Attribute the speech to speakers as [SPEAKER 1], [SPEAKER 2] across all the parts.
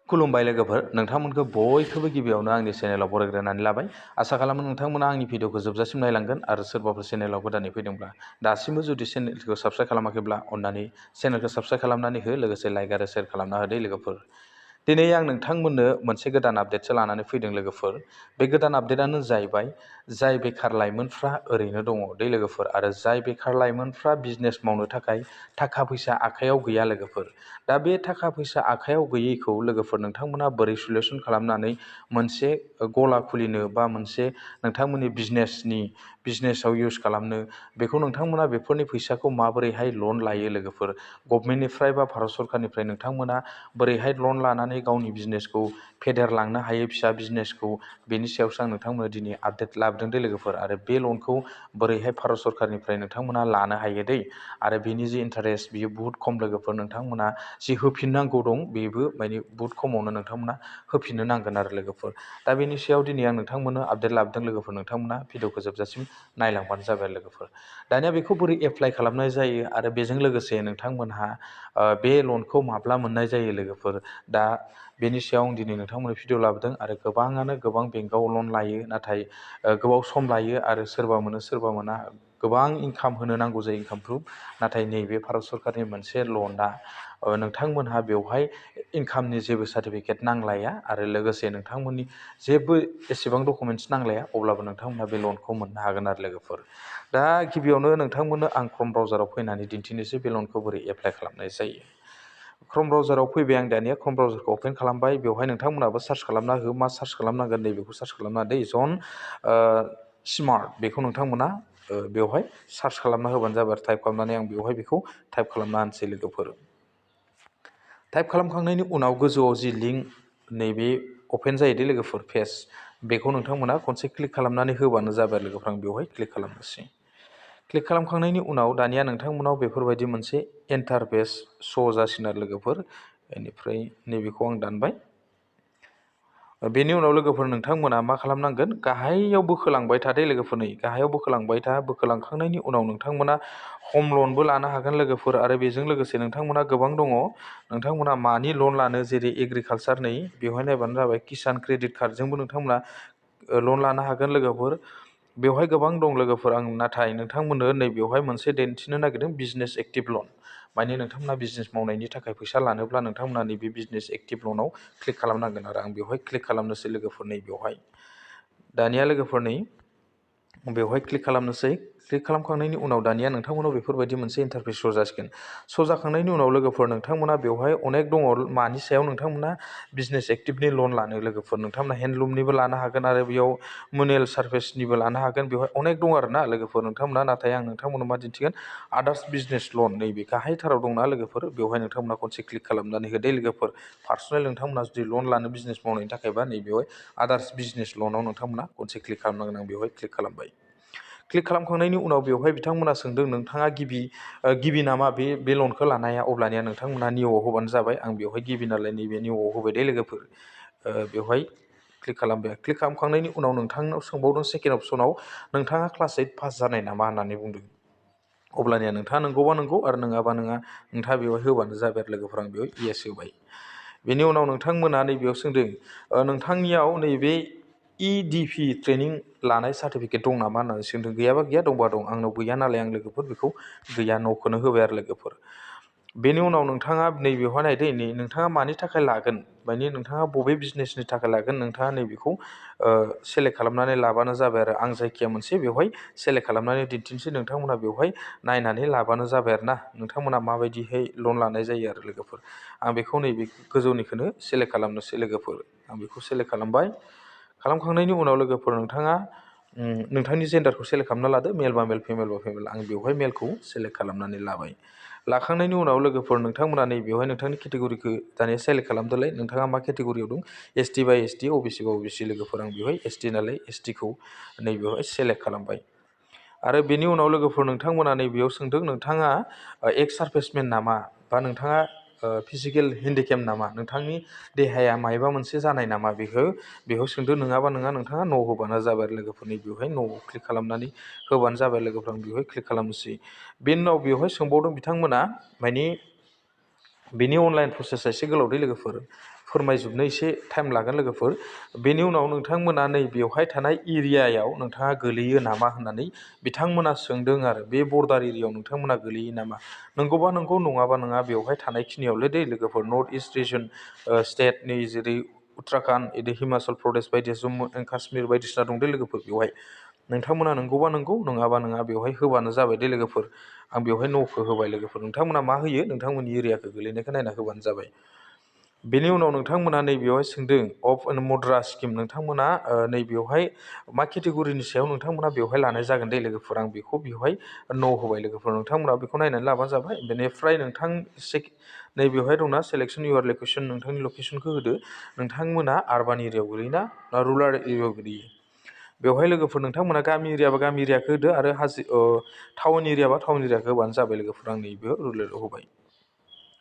[SPEAKER 1] खुलुमबाय लोगोफोर, नोंथांमोनखौ बयखौबो गिबियावनो आंनि चेनेलाव बरायग्रोनानै लाबाय। आसा खालामो नोंथांमोना आंनि भिडिअखौ जोबजासिम नायलांगोन आरो सोरबाफोर चेनेलाव गोदानै फैदोंब्ला दासिमबो जुदि चेनेलखौ साबस्क्राइब खालामाखैब्ला अन्नानै चेनेलखौ साबस्क्राइब खालामनानै हो, लोगोसे लाइक आरो शेयार खालामना होदो लोगोफोर। दिनै आं नोंथांमोननो मोनसे गोदान आपडेटसो लानानै फैदों लोगोफोर। बे गोदान आपडेटआनो जाहैबाय जाय बेखार लाइमोनफ्रा ओरैनो दङ दै लोगोफोर, आरो जाय बेखार लाइमोनफ्रा बिजनेस मावनो थाखाय थाखा फैसा आखायाव गैया लोगोफोर। दा बे थाखा फैसा आखायाव गैयैखौ लोगोफोर नोंथांमोना बोरै सलिउसन खालामनानै मोनसे गला खुलिनो बा मोनसे नोंथांमोननि बिजनेसाव इउज खालामनो, बेखौ नोंथांमोना बेफोरनि फैसाखौ माबोरैहाय लन लायो लोगोफोर। गभर्नमेन्टनिफ्राय बा भारत सरकारनिफ्राय नोंथांमोना बोरैहाय लन लानानै गावनि बिजनेसखौ फेदेरलांनो हायो, फिसा बिजनेसखौ। बेनि सायावसो आं नोंथांमोननो दिनै आपडेट लाबोदों दै लोगोफोर। आरो बे लनखौ बोरैहाय भारत सरकारनिफ्राय नोंथांमोना लानो हायो दै, आरो बेनि जि इन्टारेस्ट बियो बुहुत खम लोगोफोर। नोंथांमोना जि होफिननांगौ दं बेबो माने बुहुत खमावनो नोंथांमोना होफिननो नांगोन आरो लोगोफोर। दा बेनि सायाव दिनै आं नोंथांमोननो आपडेट लाबोदों लोगोफोर। नोंथांमोना भिडिअखौ जोबजासिम नायलांबानो जाबाय लोगोफोर। दानिया बेखौ बोरै एप्लाइ खालामनाय जायो आरो बेजों लोगोसे नोंथांमोनहा बे लनखौ माब्ला मोननाय जायो लोगोफोर, दा बेनि सायाव आं दिनै नोंथांमोननो भिडिअ लाबोदों। आरो गोबाङानो गोबां बेंकआव लन लायो, नाथाय गोबाव सम लायो आरो सोरबा मोनो सोरबा मोना। गोबां इनकाम होनो नांगौ जायो, इनकाम प्रुफ। नाथाय नैबे भारत सरकारनि मोनसे लनआ नोंथांमोनहा बेवहाय इनकामनि जेबो सार्टिफिकेट नांलाया, आरो लोगोसे नोंथांमोननि जेबो एसेबां डकुमेन्टस नांलाया, अब्लाबो नोंथांमोनहा बे लनखौ मोननो हागोन आरो लोगोफोर। दा गिबियावनो नोंथांमोननो आं क्रम ब्राउजाराव फैनानै दिन्थिनोसै बे लनखौ बोरै एप्लाइ खालामनाय जायो। क्रम ब्राउजाराव फैबाय आं दानिया, क्रम ब्राउजारखौ अपेन खालामबाय। बेवहाय नोंथांमोनाबो सार्च खालामना हो, मा सार्च खालामनांगोन नैबेखौ सार्च खालामना दै स्मार्ट बेखौ नोंथांमोना बेवहाय सार्च खालामना होबानो जाबाय। टाइप खालामनानै आं बेवहाय बेखौ टाइप खालामना होनोसै लोगोफोर। टाइप खालामखांनायनि उनाव गोजौआव जि लिंक नैबे अपेन जायो दे लोगोफोर, पेज, बेखौ नोंथांमोना खनसे क्लिक खालामनानै होबानो जाबाय लोगोफोर। आं बेवहाय क्लिक खालामनोसै। क्लिक खालामखांनायनि उनाव दानिया नोंथांमोनाव बेफोरबायदि मोनसे इन्टारफेस श' जासिगोन आरो लोगोफोर। बेनिफ्राय नैबेखौ आं दानबाय। बेनि उनाव लोगोफोर नोंथांमोना मा खालामनांगोन, गाहायाव बोखोलांबाय था दे लोगोफोर। नै गाहायाव बोखोलांबाय था। बोखोलांखांनायनि उनाव नोंथांमोना हम लनबो लानो हागोन लोगोफोर, आरो बेजों लोगोसे नोंथांमोना गोबां दङ। नोंथांमोना मानि लन लानो, जेरै एग्रिकालसार, नै बेवहाय नायबानो जाबाय। किसान क्रेडिट कार्डजोंबो नोंथांमोना लन लानो हागोन लोगोफोर। बेवहाय गोबां दं लोगोफोर। आं नाथाय नोंथांमोननो नैबेवहाय मोनसे दिन्थिनो नागिरदों, बिजनेस एक्टिभ लन। माने नोंथांमोना बिजनेस मावनायनि थाखाय फैसा लानोब्ला नोंथांमोना नैबे बिजनेस एक्टिभ लनाव क्लिक खालामनांगोन। आरो आं बेवहाय क्लिक खालामनोसै लोगोफोर। नै बेवहाय दानिया लोगोफोर नै बेवहाय क्लिक खालामनोसै। क्लिक खालामखांनायनि उनाव दानिया नोंथांमोनाव बेफोरबायदि मोनसे इन्टारफेस श' जासिगोन। श' जाखांनायनि उनाव लोगोफोर नोंथांमोना बेवहाय अनेक दङ, मानि सायाव नोंथांमोना बिजनेस एक्टिभनि लन लानो लोगोफोर। नोंथांमोना हेन्डलुमनिबो लानो हागोन, आरो बेयाव मिउनिसिपाल सार्भिसनिबो लानो हागोन। बेवहाय अनेक दं आरो ना लोगोफोर नोंथांमोना। नाथाय आं नोंथांमोननो मा दिन्थिगोन, आदार्स बिजनेस लन, नैबे गाहायथाराव दंना लोगोफोर। बेवहाय नोंथांमोना खनसे क्लिक खालामनानै होदो लोगोफोर। पार्सनेल नोंथांमोना जुदि लन लानो बिजनेस मावनायनि थाखायबा नैबेवहाय आदार्स बिजनेस लनाव नोंथांमोना खनसे क्लिक खालामनांगोन। आं बेवहाय क्लिक खालामबाय। क्लिक खालामखांनायनि उनाव बेवहाय बिथांमोना सोंदों नोंथाङा गिबि नामा बे लनखौ लानाया, अब्लानिया नोंथांमोना निउआव होबानो जाबाय। आं बेवहाय गिबि नालाय नैबे निउआव होबाय दे लोगोफोर। बेवहाय क्लिक खालामबाय। क्लिक खालामखांनायनि उनाव नोंथांनाव सोंबावदों सेकेन्ड अपसनाव, नोंथाङा क्लास 8 पास जानाय नामा होननानै बुंदों। अब्लानिया नोंथाङा नंगौबा नंगौ, आरो नङाबा नङा, नोंथाङा बेवहाय होबानो जाबाय आरो लोगोफोर। आं बेवहाय येस होबाय। बेनि उनाव नोंथांमोना नैबेयाव सोंदों नोंथांनियाव नैबे EDP ट्रेनिं लानाय सार्टिफिकेट दं नामा होननानै सोंदों। गैयाबा गैया, दंबा दं। आंनाव गैया नालाय आं लोगोफोर बेखौ गैया, न'खौनो होबाय आरो लोगोफोर। बेनि उनाव नोंथाङा नैबेवहाय नायदो, नोंथाङा मानि थाखाय लागोन, माने नोंथाङा बबे बिजनेसनि थाखाय लागोन, नोंथाङा नैबेखौ सेलेक्ट खालामनानै लाबानो जाबाय। आरो आं जायखिया मोनसे बेवहाय सेलेक्ट खालामनानै दिन्थिनोसै, नोंथांमोना बेवहाय नायनानै लाबानो जाबाय आरो ना, नोंथांमोना माबायदिहाय लन लानाय जायो आरो लोगोफोर। आं बेखौ नैबे गोजौनिखौनो सेलेक्ट खालामनोसै लोगोफोर। आं बेखौ सेलेक्ट खालामबाय। खालामखांनायनि उनाव लोगोफोर नोंथाङा नोंथांनि जेन्डारखौ सेलेक्ट खालामना लादो, मेल बा मेल, फेमेल बा फेमेल। आं बेवहाय मेलखौ सेलेक्ट खालामनानै लाबाय। लाखांनायनि उनाव लोगोफोर नोंथांमोना नैबेवहाय नोंथांनि केटेगरिखौ दानिया सेलेक्ट खालामदोलाय, नोंथाङा मा केटेगरियाव दं। ST बा ST, OBC बा OBC लोगोफोर। आं बेवहाय ST नालाय STखौ नैबेवहाय सेलेक्ट खालामबाय। आरो बेनि उनाव लोगोफोर नोंथांमोना नैबेयाव सोंदों नोंथाङा एक्स सार्भिसमेन नामा, बा नोंथाङा फिजिकेल हेन्डिकेम नामा, नोंथांनि देहाया मायबा मोनसे जानाय नामा, बेखौ सोंदों। नङाबा नङा, नोंथाङा न' होबानो जाबाय आरो लोगोफोरनि। बेवहाय न'आव क्लिक खालामनानै होबानो जाबाय लोगोफोर। आं बेवहाय क्लिक खालामनोसै। बेनि उनाव बेवहाय सोंबावदों बिथांमोना, माने बेनि अनलाइन प्रसेसा एसे गोलाव दै लोगोफोर। फोरमायजोबनो एसे टाइम लागोन लोगोफोर। बेनि उनाव नोंथांमोना नै बेवहाय थानाय एरियायाव नोंथाङा गोलैयो नामा होननानै बिथांमोना सोंदों आरो बे बर्डार एरियायाव नोंथांमोना गोलैयो नामा। नंगौबा नंगौ, नङाबा नङा। बेवहाय थानायखिनियावलै दै लोगोफोर, नर्थ इस्ट रिजन स्टेटनि जेरै उत्तराखन्ड, बिदि हिमाचल प्रदेश बायदि, जम्मु एन्ड काश्मीर बायदिसिना दं दे लोगोफोर। बेवहाय नोंथांमोना नंगौबा नंगौ, नङाबा नङा बेवहाय होबानो जाबाय दे लोगोफोर। आं बेवहाय न'खौ होबाय लोगोफोर। नोंथांमोना मा होयो, नोंथांमोननि एरियाखौ गोलैनायखौ नायना होबानो जाबाय। बेनि उनाव नोंथांमोना नैबेयावहाय सोंदों अफ मुद्रा स्किम, नोंथांमोना नैबेयावहाय मा केटेगरिनि सायाव नोंथांमोना बेवहाय लानाय जागोन दे लोगोफोर। आं बेखौ बेवहाय न' होबाय लोगोफोर। नोंथांमोना बेखौ नायनानै लाबानो जाबाय। बेनिफ्राय नैबेवहाय दंना सेलेक्सन इउर लकेसन, नोंथांनि लकेसनखौ होदो। नोंथांमोना आरबान एरियायाव गोलैयोना ना रुराल एरियायाव गोलैयो। बेवहाय लोगोफोर नोंथांमोना गामि एरियाबा गामि एरियाखौ होदो, आरो टाउन एरियाबा टाउन एरियाखौ होबानो जाबाय लोगोफोर। आं नैबेयाव रुरेलाव होबाय।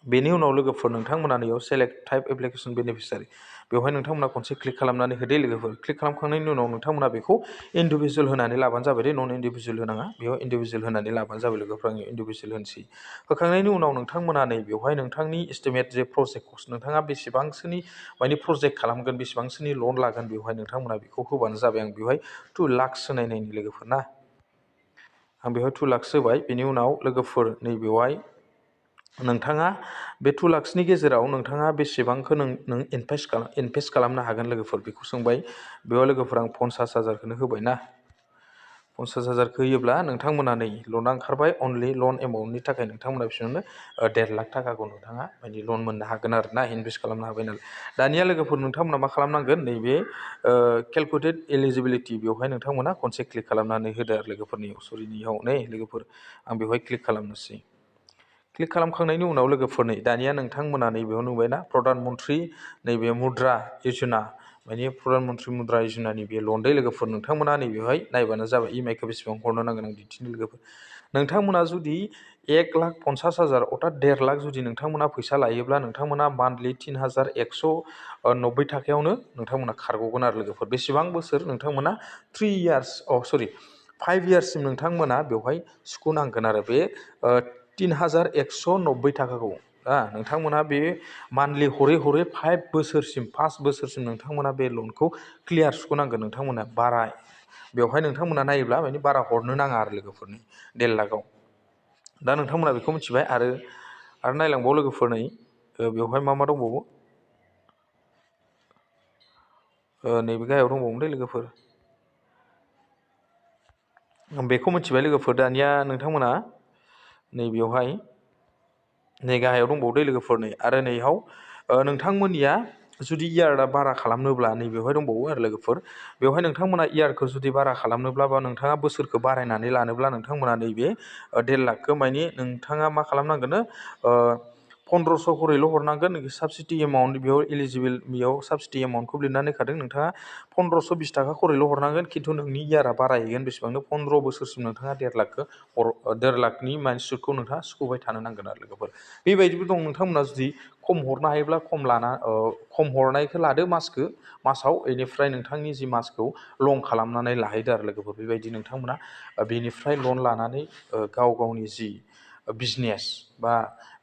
[SPEAKER 1] बेनि उनाव लोगोफोर नोंथांमोना नैयाव सेलेक्ट टाइप एप्लिकेसन बेनिफिसियारि, बेवहाय नोंथांमोना खनसे क्लिक खालामनानै होदो लोगोफोर। क्लिक खालामखांनायनि उनाव नोंथांमोना बेखौ इन्डिभिजुवेल होनानै लाबानो जाबाय दे, नन इन्डिभिजुवेल होनाङा। बेयाव इन्डिभिजुवेल होनानै लाबानो जाबाय लोगोफोर। आङो इन्डिभिजुवेल होनोसै। होखांनायनि उनाव नोंथांमोना नै बेवहाय नोंथांनि एस्टिमेट जे प्रजेक्ट कस्ट, नोंथाङा बेसेबांसोनि माने प्रजेक्ट खालामगोन, बेसेबांसोनि लन लागोन, बेवहाय नोंथांमोना बेखौ होबानो जाबाय। आं बेवहाय 2 लाख होनायनायनि लोगोफोर ना। आं बेवहाय 2 लाख होबाय। बेनि उनाव लोगोफोर नैबेवहाय नोंथाङा बे 2 लाखनि गेजेराव नोंथाङा बेसेबांखौ नों इनभेस्ट खालामनो हागोन लोगोफोर, बेखौ सोंबाय। बेयाव लोगोफोर आं 50,000खौनो होबाय ना। 50,000खौ होयोब्ला नोंथांमोना नै लना ओंखारबाय। अनलि लन एमाउन्टनि थाखाय नोंथांमोना बेसेबांनो 1.5 लाख थाखाखौ नोंथाङा माने लन मोननो हागोन आरो ना, इनभेस्ट खालामनो हाबाय नालाय। दानिया लोगोफोर नोंथांमोना मा खालामनांगोन, नैबे केलकुलेटेड एलिजिबिलिटि, बेवहाय नोंथांमोना खनसे क्लिक खालामनानै होदो आरो लोगोफोरनियाव। सरिनियाव नै लोगोफोर, आं बेवहाय क्लिक खालामनोसै। क्लिक खालामखांनायनि उनाव लोगोफोर नै दानिया नोंथांमोना नैबेयाव नुबायना प्रधान मन्त्रि नैबे मुद्रा योजना, माने प्रधान मन्त्रि मुद्रा योजनानि बे लन दै लोगोफोर। नोंथांमोना नैबेवहाय नायबानो जाबाय इएमआइखौ बेसेबां हरनो नांगोन। आं दिन्थिनो लोगोफोर। नोंथांमोना जुदि 1,50,000 अर्थात 1.5 लाख जुदि नोंथांमोना फैसा लायोब्ला, नोंथांमोना मान्थलि 3,190 थाखायावनो नोंथांमोना खारग'गोन आरो लोगोफोर। बेसेबां बोसोर नोंथांमोना 5 इयार्ससिम नोंथांमोना बेवहाय सुख'नांगोन आरो बे 3,190 थाखाखौ। नोंथांमोना बे मान्थलि हरै हरै 5 बोसोरसिम नोंथांमोना बे लनखौ क्लियार सुख'नांगोन। नोंथांमोना बारा बेवहाय नोंथांमोना नायोब्ला माने बारा हरनो नाङा आरो लोगोफोरनि 1.5 लाखआव। दा नोंथांमोना बेखौ मिथिबाय। आरो नायलांबाव लोगोफोर नै बेवहाय मा दंबावो, नैबे गाहायाव दंबावो दे लोगोफोर। बेखौ मिथिबाय लोगोफोर। दानिया नोंथांमोना नैबेयावहाय नै गाहायाव दंबावो लोगोफोर। नै आरो नैयाव नोंथांमोननिया जुदि इयारा बारा खालामनोब्ला नैबेवहाय दंबावो आरो लोगोफोर। बेवहाय नोंथांमोना इयारखौ जुदि बारा खालामनोब्ला, बा नोंथाङा बोसोरखौ बारायनानै लानोब्ला, नोंथांमोना नैबे 1.5 लाखखौ माने नोंथाङा मा खालामनांगोन, 1500 खरैल' हरनांगोन। साबसिडि एमाउन्ट बेयाव इलिजिबोल, बेयाव साबसिडि एमाउन्टखौ लिरनानै होखादों। नोंथाङा 1520 थाखा खरैल' हरनांगोन। खिन्थु नोंनि इयारा बारायहैगोन बेसेबांनो 15 बोसोरसिम नोंथाङा 1.5 लाखनि माने सुदखौ नोंथाङा सुख'बाय थानो नांगोन आरो लोगोफोर। बेबायदिबो दं। नोंथांमोना जुदि खम हरनो हायोब्ला खम हरनायखौ लादो मासाव, बेनिफ्राय नोंथांनि जि मासखौ लं खालामनानै लाहैदो आरो लोगोफोर। बेबायदि नोंथांमोना बेनिफ्राय लन लानानै गाव गावनि जि बिजनेस बा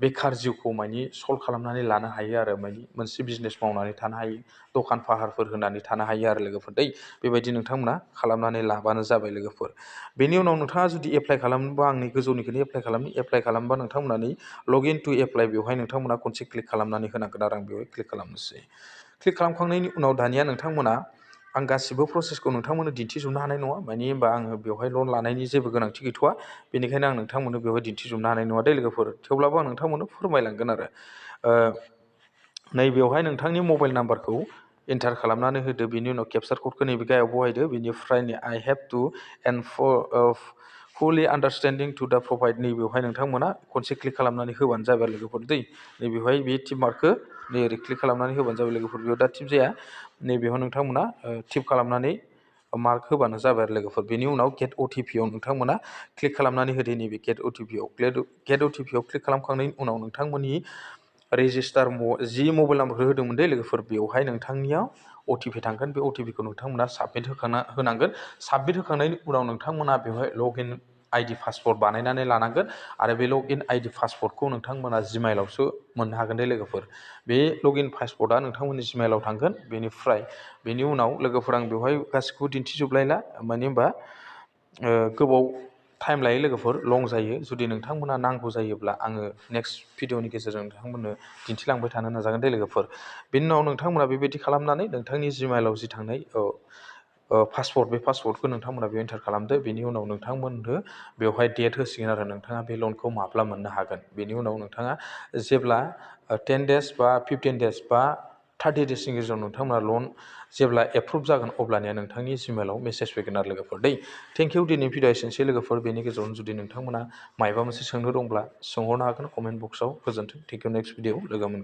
[SPEAKER 1] बेखार जिउखौ माने सल्भ खालामनानै लानो हायो आरो माने मोनसे बिजनेस मावनानै थानो हायो, दखान फाहारफोर होनानै थानो हायो आरो लोगोफोर। बेबायदि नोंथांमोना खालामनानै लाबानो जाबाय लोगोफोर। बेनि उनाव नोंथाङा जुदि एप्लाइ खालामनोबा, आंनि गोजौनिखौनो एप्लाइ खालामबा नोंथांमोना लगइन टु एप्लाइ, बेवहाय नोंथांमोना खनसे क्लिक खालामनानै होनांगोन आरो आं बेवहाय क्लिक खालामनोसै। क्लिक खालामखांनायनि उनाव दानिया नोंथांमोना, आं गासिबो प्रसेसखौ नोंथांमोननो दिन्थिजोबनो हानाय नङा, माने होनबा आङो बेवहाय लन लानायनि जेबो गोनांथि गैथ'वा। बेनिखायनो आं नोंथांमोननो बेवहाय दिन्थिजोबनो हानाय नङा दे लोगोफोर। थेवब्लाबो आं नोंथांमोननो फोरमायलांगोन आरो। नैबेयावहाय नोंथांनि मबाइल नाम्बारखौ एन्टार खालामनानै होदो। बेनि उनाव केपचार क'डखौ नैबे गाहायाव बहायदो। बेनिफ्राय आइ हेभ टु एन्ड फुलि आन्डारस्टेन्डिं टु दा प्रभाइड, नैबेयावहाय नोंथांमोना खनसे क्लिक खालामनानै होबानो जाबाय लोगोफोर। नैबेवहाय बे टिक मार्कखौ ओरै क्लिक खालामनानै होबानो जाबाय लोगोफोर। बेयाव दा टिप जाया, नैबेयाव नोंथांमोना टिप खालामनानै मार्क होबानो जाबाय आरो लोगोफोर। बेनि उनाव गेट अटिपिआव नोंथांमोना क्लिक खालामनानै होदो। नैबे गेट अटिपिआव क्लिक खालामखांनायनि उनाव नोंथांमोननि रेजिस्टार जि मबाइल नाम्बारखौ होदोंमोन दे लोगोफोर, बेवहाय नोंथांनियाव अटिपि थांगोन। बे अटिपिखौ नोंथांमोना साबमिट होनांगोन। साबमिट होखांनायनि उनाव नोंथांमोना बेवहाय लगइन आइडि पासपर्ट बानायनानै लानांगोन आरो बे लगइन आइडि पासपर्टखौ नोंथांमोना जिमेइलावसो मोननो हागोन दे लोगोफोर। बे लगइन पासपर्टआ नोंथांमोननि जिमेइलाव थांगोन। बेनि उनाव लोगोफोर आं बेवहाय गासिखौबो दिन्थिजोबलायला, मानो होनबा गोबाव टाइम लायो लोगोफोर, लं जायो। जुदि नोंथांमोना नांगौ जायोब्ला आङो नेक्स्ट भिडिअनि गेजेरजों नोंथांमोननो दिन्थिलांबाय थानो नाजागोन दे लोगोफोर। बेनि उनाव नोंथांमोना बेबायदि खालामनानै नोंथांनि जिमेइलाव जि थांनाय पासपर्ट, बे पासपर्टखौ नोंथांमोना बेयाव एन्टार खालामदो। बेनि उनाव नोंथांमोननो बेवहाय डेट होसिगोन आरो नोंथाङा बे लनखौ माब्ला मोननो हागोन। बेनि उनाव नोंथाङा जेब्ला 10 डेज बा 15 डेज बा 30 डेजनि गेजेराव नोंथांमोना लन जेब्ला एप्रुभ जागोन अब्लानिया नोंथांनि जिमेइलाव मेसेज फैगोन आरो लोगोफोर दै। थेंक इउ, दिनै भिडिअ एसेनोसै लोगोफोर। बेनि गेजेरावनो जुदि नोंथांमोना मायबा मोनसे सोंनो दंब्ला सोंहरनो हागोन कमेन्ट बक्सआव। गोजोन्थों, थेंक इउ, नेक्स्ट भिडिअ लोगो मोनगोन।